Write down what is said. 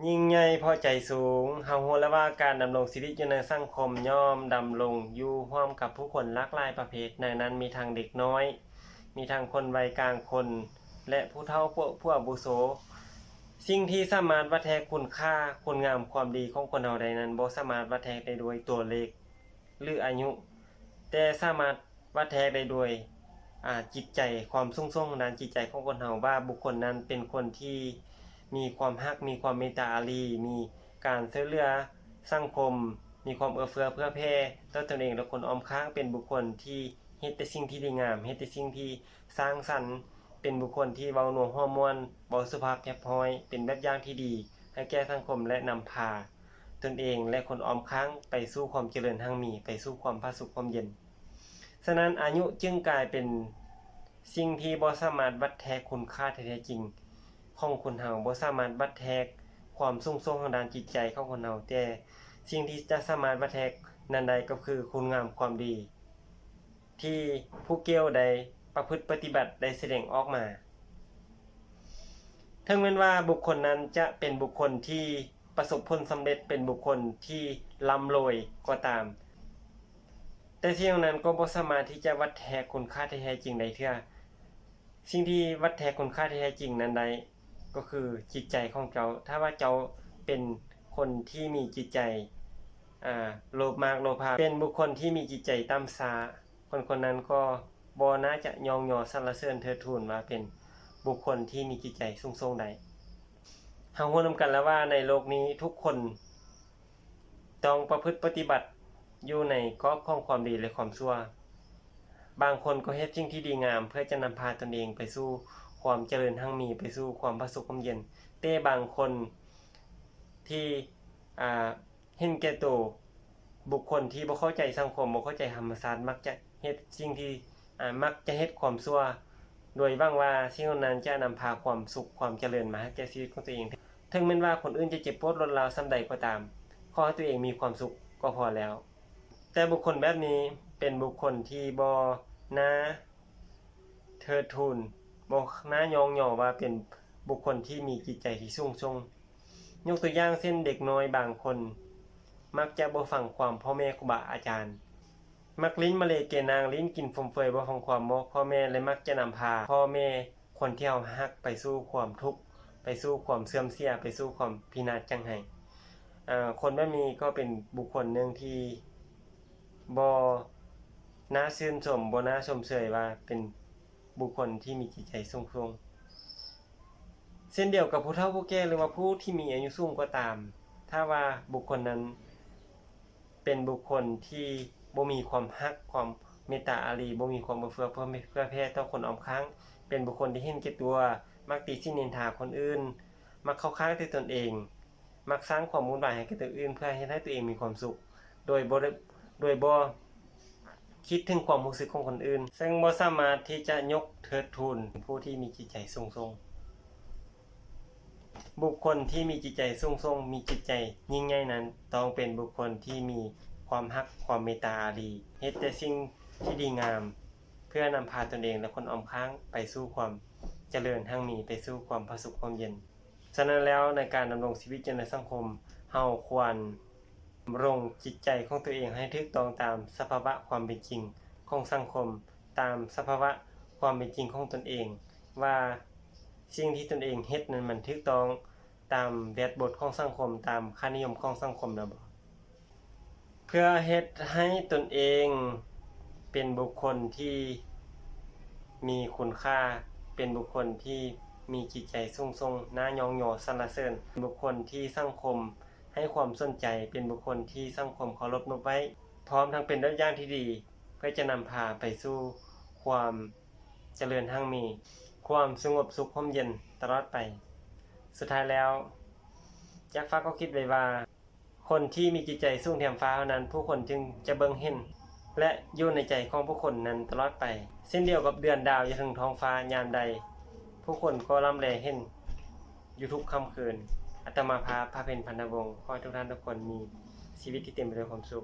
ຍິ່ງໃຫຍ່ເພາະໃຈສູງ. ເຮົາຮູ້ແລ້ວວ່າການດຳລົງຊີວິດຢູ່ໃນສັງຄົມຍ່ອມດຳລົງຢູ່ຮ່ວມກັບຜູ້ຄົນຫຼາກຫຼາຍປະເພດ, ໃນນັ້ນມີທັງເດັກນ້ອຍ, ມີທັງຄົນໄວກາງຄົນ ແລະ ຜູ້ເຖົ້າຜູ້ ຜູ້ອາວຸໂສ. ສິ່ງທີ່ສາມາດວັດແທກຄຸນຄ່າ, ຄຸນງາມຄວາມດີຂອງຄົນເຮົາໄດ້ນັ້ນ ບໍ່ສາມາດວັດແທກໄດ້ດ້ວຍຕົວເລກ ຫຼື ອາຍຸ, ແຕ່ສາມາດວັດແທກໄດ້ດ້ວຍ ອາ ຈິດໃຈ, ຄວາມສູງສົ່ງທາງດ້ານຈິດໃຈຂອງຄົນເຮົາ, ວ່າບຸກຄົນນັ້ນເປັນຄົນທີ່ມີຄວາມຮັກ, ມີຄວາມເມດຕາອາຣີ, ມີການຊ່ວຍເຫຼືອສັງຄົມ, ມີຄວາມເອື້ອເຟື້ອເຜື່ອແຜ່ຕໍ່ຕົນເອງ ແລະ ຄົນອ້ອມຂ້າງ, ເປັນບຸກຄົນທີ່ເຮັດແຕ່ສິ່ງທີ່ດີງາມ, ເຮັດແຕ່ສິ່ງທີ່ສ້າງສັນ, ເປັນບຸກຄົນທີ່ເວົ້ານົວຫົວມ່ວນ, ເວົ້າສຸພາບຮຽບຮ້ອຍ, ເປັນແບບຢ່າງທີ່ດີໃຫ້ແກ່ສັງຄົມ ແລະ ນຳພາ ຕົນເອງ ແລະ ຄົນອ້ອມຂ້າງໄປສູ່ຄວາມຈະເລີນຮັ່ງມີ, ໄປສູ່ຄວາມຜາສຸກຮ່ມເຢັນ. ສະນັ້ນ ອາຍຸຈຶ່ງກາຍເປັນສິ່ງທີ່ບໍ່ສາມາດວັດແທກຄຸນຄ່າທີ່ແທ້ຈິງຂອງຄົນເຮົາ, ບໍ່ສາມາດວັດແທກຄວາມສູງສົ່ງທາງດ້ານຈິດໃຈຂອງຄົນເຮົາ, ແຕ່ສິ່ງທີ່ຈະສາມາດວັດແທກນັ້ນໄດ້ກໍຄືຄຸນງາມຄວາມດີ ທີ່ຜູ້ກ່ຽວໄດ້ປະພຶດປະຕິບັດ, ໄດ້ສະແດງອອກມາ. ເຖິງແມ່ນວ່າບຸກຄົນນັ້ນຈະເປັນບຸກຄົນທີ່ປະສົບຜົນສຳເລັດ, ເປັນບຸກຄົນທີ່ລ່ຳລວຍກໍຕາມ, ແຕ່ສິ່ງເຫຼົ່ານັ້ນກໍບໍ່ສາມາດທີ່ຈະວັດແທກຄຸນຄ່າທີ່ແທ້ຈິງໄດ້ເທື່ອ. ສິ່ງທີ່ວັດແທກຄຸນຄ່າທີ່ແທ້ຈິງນັ້ນໄດ້ ກໍຄືຈິດໃຈຂອງເຈົ້າ. ຖ້າວ່າເຈົ້າເປັນຄົນທີ່ມີຈິດໃຈ ອາ ໂລບມາກໂລພາ, ເປັນບຸກຄົນທີ່ມີຈິດໃຈຕ່ຳຊ້າ, ຄົນຄົນນັ້ນກໍບໍ່ໜ້າຈະຍ້ອງຍໍສັນລະເສີນເທີດທູນວ່າເປັນບຸກຄົນທີ່ມີຈິດໃຈສູງສົ່ງໄດ້. ເຮົາຮູ້ນຳກັນແລ້ວວ່າໃນໂລກນີ້ທຸກຄົນຕ້ອງປະພຶດປະຕິບັດຢູ່ໃນກອບຂອງຄວາມດີ ແລະ ຄວາມຊົ່ວ. ບາງຄົນກໍເຮັດສິ່ງທີ່ດີງາມເພື່ອຈະນຳພາຕົນເອງໄປສູ່ຄວາມຈະເລີນຮັ່ງມີ, ໄປສູ່ຄວາມຜາສຸກຮົ່ມເຢັນ, ແຕ່ບາງຄົນທີ່ ອາ ເຫັນແກ່ໂຕ, ບຸກຄົນທີ່ບໍ່ເຂົ້າໃຈສັງຄົມ, ບໍ່ເຂົ້າໃຈທຳມະຊາດ, ມັກຈະເຮັດສິ່ງທີ່ ອາ ມັກຈະເຮັດຄວາມຊົ່ວ ໂດຍຫວັງວ່າສິ່ງເຫຼົ່ານັ້ນຈະນຳພາຄວາມສຸກ, ຄວາມຈະເລີນມາໃຫ້ແກ່ຊີວິດຂອງຕົວເອງ. ເຖິງແມ່ນວ່າຄົນອື່ນຈະເຈັບປວດລວດລາວສ່ຳໃດກໍຕາມ, ຂໍໃຫ້ຕົວເອງມີຄວາມສຸກກໍພໍແລ້ວ. ແຕ່ບຸກຄົນແບບນີ້ເປັນບຸກຄົນທີ່ບໍ່ໜ້າເທີດທູນ, ບໍ່ໜ້າຍ້ອງຍໍວ່າເປັນບຸກຄົນທີ່ມີຈິດໃຈທີ່ສູງສົ່ງ. ຍົກຕົວຢ່າງເຊັ່ນ ເດັກນ້ອຍບາງຄົນມັກຈະບໍ່ຟັງຄວາມພໍ່ແມ່ຄູບາອາຈານ, ມັກຫຼິ້ນມະເລເກນາງ, ຫຼິ້ນກິນຟຸມເຟືອຍ, ບໍ່ຟັງຄວາມບອກພໍ່ແມ່ ແລະ ມັກຈະນຳພາພໍ່ແມ່ ຄົນທີ່ເຮົາຮັກໄປສູ່ຄວາມທຸກ, ໄປສູ່ຄວາມເສື່ອມເສຍ, ໄປສູ່ຄວາມພິນາດຈັງໄຫ້. ເອີ ຄົນແບບນີ້ກໍເປັນບຸກຄົນໜຶ່ງທີ່ບໍ່ໜ້າຊື່ນຊົມ, ບໍ່ໜ້າຊົມເຊີຍວ່າເປັນບຸກຄົນທີ່ມີຈິດໃຈສູງສົ່ງ. ເຊັ່ນດຽວກັບຜູ້ເຖົ້າຜູ້ແກ່ ຫຼືວ່າຜູ້ທີ່ມີອາຍຸສູງກໍຕາມ, ຖ້າວ່າບຸກຄົນນັ້ນ ເປັນບຸກຄົນທີ່ບໍ່ມີຄວາມຮັກ, ຄວາມເມດຕາອາຣີ, ບໍ່ມີຄວາມເອື້ອເຟື້ອເຜື່ອແຜ່ຕໍ່ຄົນອ້ອມຂ້າງ, ເປັນບຸກຄົນທີ່ເຫັນແກ່ຕົວ, ມັກຕິຊິນນິນທາຄົນອື່ນ, ມັກເຂົ້າຂ້າງແຕ່ຕົນເອງ, ມັກສ້າງຄວາມວຸ່ນວາຍໃຫ້ແກ່ຕົນອື່ນ ເພື່ອເຮັດໃຫ້ຕົວເອງມີຄວາມສຸກ ໂດຍບໍ່ໄດ້ ໂດຍບໍ່ຄິດເຖິງຄວາມຮູ້ສຶກຂອງຄົນອື່ນ, ເຊິ່ງບໍ່ສາມາດທີ່ຈະຍົກເທີດທູນຜູ້ທີ່ມີຈິດໃຈສູງສົ່ງ. ບຸກຄົນທີ່ມີຈິດໃຈສູງສົ່ງ, ມີຈິດໃຈຍິ່ງໃຫຍ່ນັ້ນ ຕ້ອງເປັນບຸກຄົນທີ່ມີຄວາມຮັກ, ຄວາມເມດຕາອາຣີ, ເຮັດແຕ່ສິ່ງທີ່ດີງາມ ເພື່ອນຳພາຕົນເອງ ແລະ ຄົນອ້ອມຂ້າງໄປສູ່ຄວາມຈະເລີນຮັ່ງມີ, ໄປສູ່ຄວາມຜາສຸກຮົ່ມເຢັນ. ສະນັ້ນແລ້ວ ໃນການດຳລົງຊີວິດຢູ່ໃນສັງຄົມ, ເຮົາຄວນດຳລົງຈິດໃຈຂອງຕົວເອງໃຫ້ຖືກຕ້ອງຕາມສະພາວະຄວາມເປັນຈິງຂອງສັງຄົມ, ຕາມສະພາວະຄວາມເປັນຈິງຂອງຕົນເອງ ວ່າສິ່ງທີ່ຕົນເອງເຮັດນັ້ນມັນຖືກຕ້ອງຕາມແວດບົດຂອງສັງຄົມ, ຕາມຄ່ານິຍົມຂອງສັງຄົມແລ້ວບໍ່. ເພື່ອເຮັດໃຫ້ຕົນເອງເປັນບຸກຄົນທີ່ມີຄຸນຄ່າ, ເປັນບຸກຄົນທີ່ມີຈິດໃຈສູງສົ່ງ, ໜ້າຍ້ອງຍໍສັນລະເສີນ, ເປັນບຸກຄົນທີ່ສັງຄົມໃຫ້ຄວາມສົນໃຈ, ເປັນບຸກຄົນທີ່ສັງຄົມເຄົາລົບນົບໄຫວ້, ພ້ອມທັງເປັນແບບຢ່າງທີ່ດີ ເພື່ອຈະນຳພາໄປສູ່ຄວາມຈະເລີນຮັ່ງມີ, ຄວາມສະຫງົບສຸກຮົ່ມເຢັນຕະຫຼອດໄປ. ສຸດທ້າຍແລ້ວ ຢາກຝາກຂໍ້ຄິດໄວ້ວ່າ ຄົນທີ່ມີຈິດໃຈສູງແຖມຟ້າເທົ່ານັ້ນ ຜູ້ຄົນຈຶ່ງຈະເບິ່ງເຫັນ ແລະ ຢູ່ໃນໃຈຂອງຜູ້ຄົນນັ້ນຕະຫຼອດໄປ. ເຊັ່ນດຽວກັບເດືອນດາວຢູ່ເທິງທ້ອງຟ້າ, ຍາມໃດຜູ້ຄົນກໍລ່ຳແລເຫັນຢູ່ທຸກຄ່ຳຄືນ. ອາດຕະມາພາບ ພະເພັນ ພັນທະວົງ ຂໍໃຫ້ທຸກທ່ານທຸກຄົນມີຊີວິດທີ່ເຕັມໄປດ້ວຍຄວາມສຸກ.